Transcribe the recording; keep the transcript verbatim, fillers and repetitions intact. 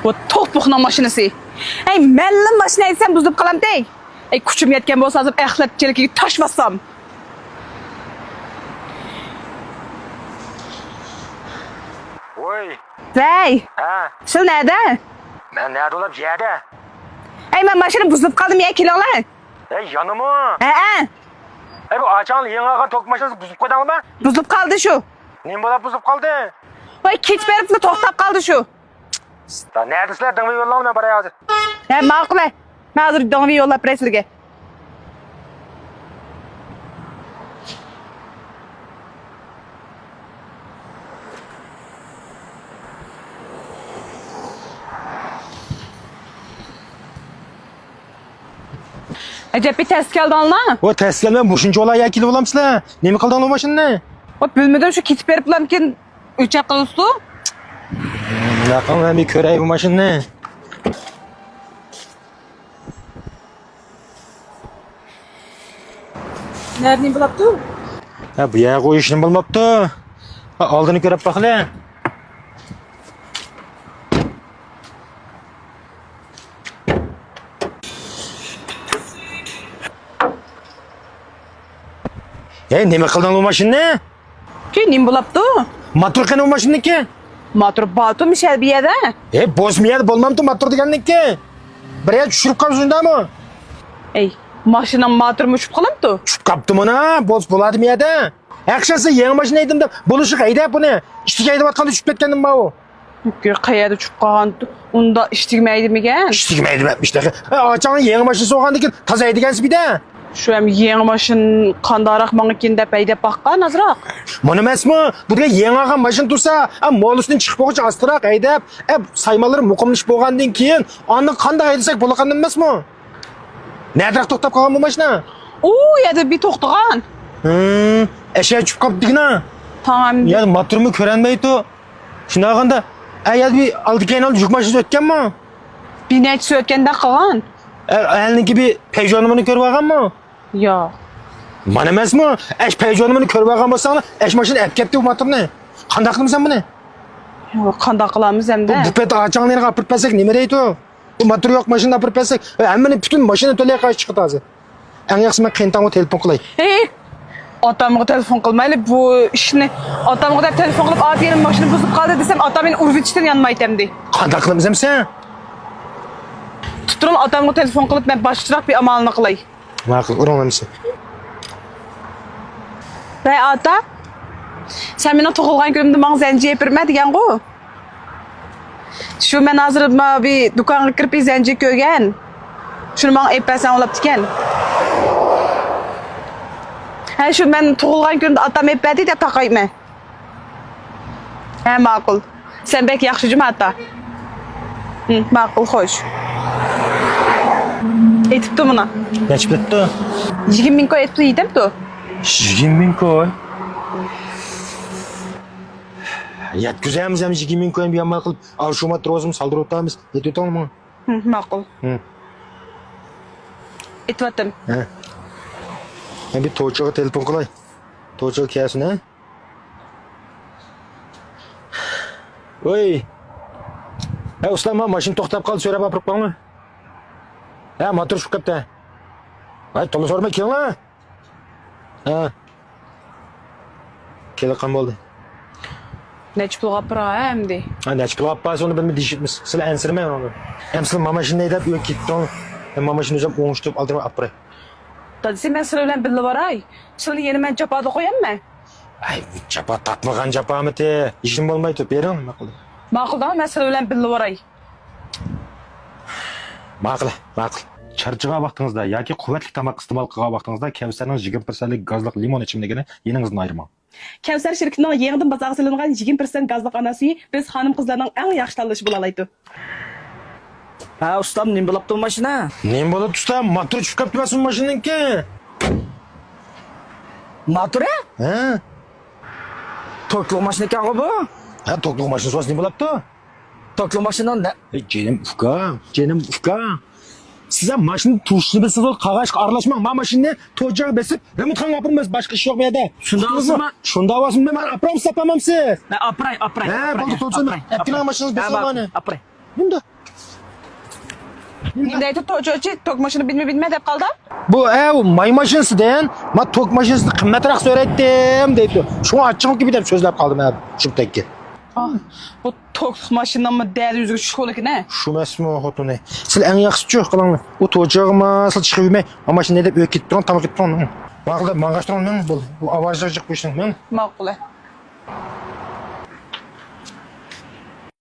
بۇ توپۇقنىڭ ماشىنىسى. ئەي، مەنلا ماشىنا ھەيدىسەم بۇزۇلۇپ قالامتى. ئەي، كۈچۈم يەتكەن بولسا ھازىر ئەخلەت چېلىكىگە تاش باسسام. ۋوي. ۋەي. ھە. سىلەر نەدە؟ مەن نەدە بولام، يەردە. ئەي، مەن ماشىنا بۇزۇلۇپ قالدىم يە، كېلىڭلار. ئەي، يەنىمۇ؟ ھەئە. ئەي، بۇ ئاچاڭنىڭ يېڭى ئالغان توك ماشىنىسى بۇزۇپ قويدۇڭلارمۇ؟ بۇزۇلۇپ قالدى شۇ. نېمە بولاپ بۇزۇلۇپ قالدى؟ ۋاي، كېچە بېرىپلا توختاپ قالدى شۇ. نەدىسىلەر؟ دىڭ بېرىپ يوللاڭلار، مەن باراي ھازىر. ھە، ماقۇل ھە. مەن ھازىر دىڭ بېرىپ يوللاپ بېرەي سىلىگە. ئەجەب بىر تەس كەلدىڭلار. ۋو، تەس كەلمەي، مۇشۇنچە ئاياغ كېلىپ بولامسىلەر؟ نېمە قىلدىڭلار ماشىنىنى؟ ۋو، بىلمىدىم، شۇ كېتىپ بېرىپلامكىن ئۆچەت قىلىۋېتىپتۇ. ياقىڭ، مەن بىر كۆرەي بۇ ماشىنىنى. نەدە نېمە بولاپتۇ؟ ھە، بۇ يەرگە قويۇش نېمە بولماپتۇ؟ ھە، ئالدىنى كۆرۈپ باقلى. ھەي، نېمە قىلدىڭ بۇ ماشىنىنى؟ كېيىن نېمە بولاپتۇ؟ موتور قېنى بۇ ماشىنىنىڭكى؟ موتور بارتۇ مۇشەل بۇ يەردە. ھەي، بولسا مۇ يەردە بولمامتۇ موتور دېگەننىڭكى؟ بىر يەر چۈشۈرۈپ قالسۇن دەمۇ. ئەي، ماشىنىنىڭ موتورىمۇ چۈشۈپ قالامتۇ؟ چۈشۈپ قاپتۇ مانا، بولسا بولادىمۇ يەردە؟ ھەقىقەتەن يېڭى ماشىنا ھەيدىدىم دەپ، بولۇشلۇق ھەيدەپ بۇنى. ئىشتىك ھەيدەۋاتقاندا چۈشۈپ كەتكەندىمۇ ماۋۇ. قەيەردە چۈشۈپ قالغان؟ ئۇنداق ئىشتىك ھەيدىمىگەن. ئىشتىك ھەيدىمەپمىش تېخى. ئاچاڭنىڭ يېڭى ماشىنىسى بولغاندىن كېيىن تازا ھەيدىگەنسىز بىدە. شۇ ھەم يېڭى ماشىنا قانداقراق ماڭىكىن دەپ ھەيدەپ باققان ئازراق. مانا ئەمەسمۇ؟ بۇ دېگەن يېڭى ئالغان ماشىنا تۇرسا، ئا، مولىسىدىن چىقىپ بولغۇچە ئاستىراق ھەيدەپ، ئە، سايمانلىرى مۇقىملىشىپ بولغاندىن كېيىن ئاندىن قانداق ھەيدىسەك بولغان ئەمەسمۇ؟ نەدىراق توختاپ قالغان بۇ ماشىنا؟ ئۇ يەردە بىر توختىغان. ھىم، ئەشەگە چۈشۈپ قاپتىكىنا. تاڭ ئەمدى. يا موتورمۇ كۆرەلمەيتۇ. شۇنداق قىلغاندا، ئە، يا بىر ئالدى كەينى ئالدى يۈك ماشىنىسى ئۆتكەنمۇ؟ بىر نەچچىسى ئۆتكەندەك قىلغان. ئە، ئەلنىڭكى بىر پەيجونىمۇنى كۆرۈپ ئالغانمۇ؟ ياق. مانا ئەمەسمۇ؟ ئەش پەيجونىمۇنى كۆرۈپ ئالغان بولساڭلار، ئەش ماشىنا ئەپ كەپتۇ بۇ موتورنى. قانداق قىلىمىز بۇنى؟ ياق، قانداق قىلامىز ئەمدى؟ بۇ، بۇ پەت ئاچاڭنى ئاپىرىپ بەرسەك نېمە دەيدۇ؟ بۇ موتور يوق ماشىنا ئاپىرىپ بەرسەك، ھەممىنى پۈتۈن ماشىنا تۆلەي قايسى چىقىدۇ ھازىر؟ ئەڭ ياخشىسى مەن قېيىنتاڭغا تېلېفون قىلاي. ھېي، ئاتامغا تېلېفون قىلمايلى، بۇ ئىشنى. ئاتامغا دەپ تېلېفون قىلىپ، ئاتىيىم ماشىنا بۇزۇپ قالدى دېسەم، ئاتام مېنى ئۇرۇۋېتىشتىن يانمايتتى ئەمدى. قانداق قىلىمىز ئەمسە؟ تۇتۇرۇڭ، ئاتامغا تېلېفون قىلىپ، مەن باشقىچىراق بىر ئامالنى قىلاي. ماقۇل، ئۇرۇڭ ئەمسە. ۋەي ئاتا، سەن مېنىڭ تۇغۇلغان كۈنۈمدە ماڭا زەنجىر ئېلىپ بېرىمەن دېگەنغۇ؟ شۇ مەن ھازىر مانا بىر دۇكانغا كىرىپ بىر زەنجىر كۆرگەن. شۇنى ماڭا ئېلىپ بەرسەڭ بولاپتىكەن. ھە، شۇ مەن تۇغۇلغان كۈنۈمدە ئاتام ئېلىپ بەردى دەپ تاقايمەن. ھە، ماقۇل. سەن بەك ياخشى جۇما ئاتا. ھىم، ماقۇل، خوش. ئېتىپتۇ مانا. نەچچە پېتىپتۇ؟ يىگىرمە مىڭ كوي ئېتىپتۇ، يېتەمتۇ؟ يىگىرمە مىڭ كوي. يەتكۈزەمسەن يىگىرمە مىڭ كوينى بىيان قىلىپ، ئاۋۇ شۇ ماتروزۇم سالدۇرۇپ ئۆتەمىز. يېتىۋېتىڭ ماڭا. ھىم، ماقۇل. ھىم. ئېتىۋاتىمەن. ھە. مەن بىر توچىغا تېلېفون قىلاي. توچىغا كەلسۇن، ھە؟ ۋوي. ھە، ئۇستام، مانا ماشىنا توختاپ قالدى، سۆرەپ ئاپىرىپ قويۇڭلار. ھە، موتور چۈشۈپ قاپتۇ. ۋاي، تولا سورىماي كېلىڭلار. ھە. كېلىۋاتقان بولدى. نەچچە پۇلغا ئاپىراي ئەمدى؟ ھە، نەچچە پۇلغا ئاپارسا ئۇنى بىلمەي دېيىشىپمىز. سىلەر ئەنسىرىمەڭ ئۇنى. ھەم سىلەر مانا ماشىنىنى ھەيدەپ ئۆيگە كېتىڭ. ھەم مانا ماشىنىنى ئۆزۈم ئوڭشىتىپ ئالدىراپ ئاپىراي. دادىسى، مەن سىلەر بىلەن بىللە باراي. سىلىنى يەنە مەن جاپادا قوياممەن؟ ئەي، بۇ جاپا تارتمىغان جاپامىتى؟ ھېچنېمە بولمايدۇ، بېرىڭ، نېمە قىلدى؟ ماقۇل دەڭ، مەن سىلەر بىلەن بىللە باراي. ماقۇل، ماقۇل. چارچىغان ۋاقتىڭىزدا ياكى قۇۋۋەتلىك تاماق ئىستېمال قىلغان ۋاقتىڭىزدا كەۋسەرنىڭ يىگىرمە پىرسەنتلىك گازلىق لىمون ئىچىملىكىنى يېنىڭىزدىن ئايرىماڭ. كەۋسەر شىركىتىنىڭ يېڭىدىن بازارغا سېلىنغان يىگىرمە پىرسەنت گازلىق ئانار سۈيى بىز خانىم-قىزلارنىڭ ئەڭ ياخشى تاللىشى بولالايدۇ. ھە، ئۇستام، نېمە بولاپتۇ ماشىنا؟ نېمە بولۇپتۇ، ئۇستام؟ موتورى چۈشۈپ قاپتۇ ماشىنىنىڭكى. موتورى؟ ھە. توكلۇق ماشىنا ئىكەنغۇ بۇ؟ ھە، توكلۇق ماشىنا بولسا نېمە بولاپتۇ؟ توكلۇق ماشىنا نە؟ ئەي، جېنىم ئۇكا، جېنىم ئۇكا. سىز ھەم ماشىنا تۇرۇشنى بىلسىڭىز، قاغاشقا ئارىلاشماڭ. ما ماشىنىنى توجاغا بېسىپ، رېمونتخانىغا ئاپىرىمىز، باشقا ئىش يوق بۇ يەردە. شۇنداق بولسىمۇ؟ شۇنداق بولسىمۇ، مەن ئاپىرامسىز تاپامسىز؟ مەن ئاپىراي، ئاپىراي. ھە، بولدى، تولا سۆزلىمە. ئاپىراي. ئەپ كېلىڭ ماشىنىڭىزنى بېسىپ ئالغاننى. ئاپىراي. بۇندا. نېمە دەيدۇ توجوچى؟ توك ماشىنا بىنمە بىنمە دەپ قالدى. بۇ ئەۋ ماي ماشىنىسى دېگەن، ما توك ماشىنىسىنى قىممەتراق سۆرەيتتىم دەيدۇ. شۇڭا ئاچچىقىم كېلىپ دەپ سۆزلەپ قالدىم ھە شۇ تەككە. بۇ توكلۇق ماشىنىمۇ دەل ئۆزىگە چۈش بولىكىنە. شۇ ئەمەسمۇ خوتۇنى. سىلەر ئەڭ ياخشىسىچۇ قىلىڭلار. ئۇ توجاغما سىلەر چىقىۋەرمەي، ما ماشىنا ھەيدەپ ئۆيگە كېتىپ تۇرۇڭ، تاماق يەپ تۇرۇڭ. ماقۇل، ماڭغاچ تۇرۇڭ مەن. بۇ ئاۋازلىق جىق بۇ ئىشنىڭ مەن. ماقۇل.